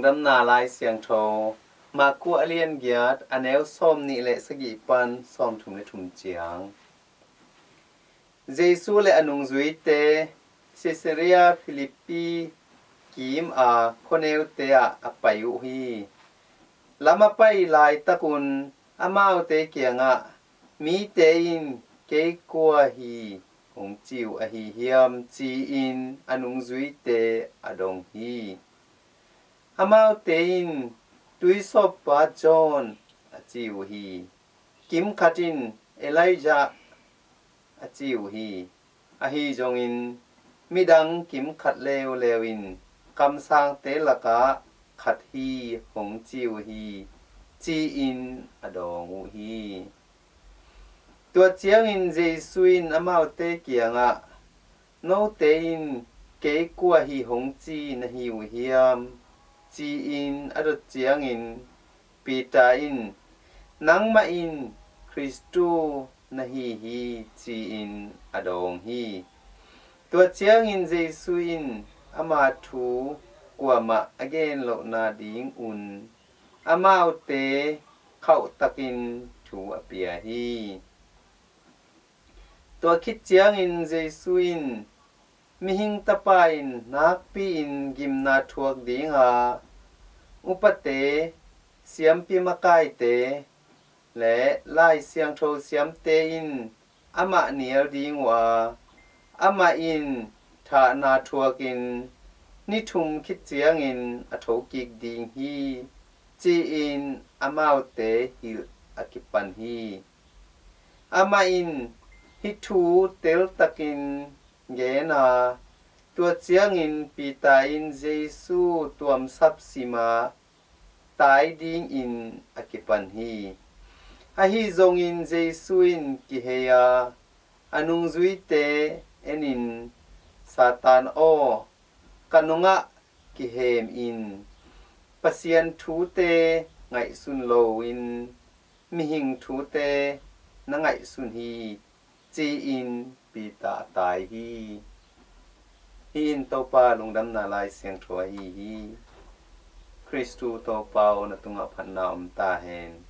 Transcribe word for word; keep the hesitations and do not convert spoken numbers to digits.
Damna Lai Siangtho, Marku a lian giat, a neu sawm nih le sagih pan sawm thum le thum ciang. Jesu le a nungzuite Caesarea Philippi kim a khuaneute ah a pai uh hi. Lam a pai laitakun amaute kiangah, "Mite in kei kua hi hong ci uh ahi hiam?" ci-in a nungzuite a dong hi. Amaute in, "Tuisawppa John," a ci uh hi. Kimkhat in, "Elijah," a ci uh hi. Ahi zongin midang kimkhat leuleu in, "Kamsangte lakah khat hi hong ci uh hi," ci-in a dawng uh hi. Tua ciangin Jesu in amaute kiangah, "Note in kei kua hi hong ci na hi uh hiam?" ci-in a dot ciangin Peter in, "Nangmah in Khristu na hi hi," ci-in a dawng hi. Tua ciangin Jesu in ama thu kuamah a gen lohna dingun amaute khauhtakin thu a pia hi. Tua khit ciangin Jesu in, "Mihing Tapa in nakpi-in gimna thuak dinga upate, siampi makaite le Lai Siangtho siamte in amah nial ding uh a, amah in thahna thuakin ni thum khit ciangin a thokik ding hi," ci-in amaute hilh a kipan hi. Amah in hih thu teltakin gen a, tua ciangin Peter in Jesu tuamsap sima tai dingin a kipan hi. Ahi zongin Jesu in kihei a, a nungzuite enin, "Satan aw, ka nungah kihem in. Pasian thute ngaihsun loin mihing thute na ngaihsun hi," ci-in Peter a tai hi. Hih in Topa lungdamna Lai Siangtho ahi hi. Khristu Topa aw, na tungah phatna om ta hen.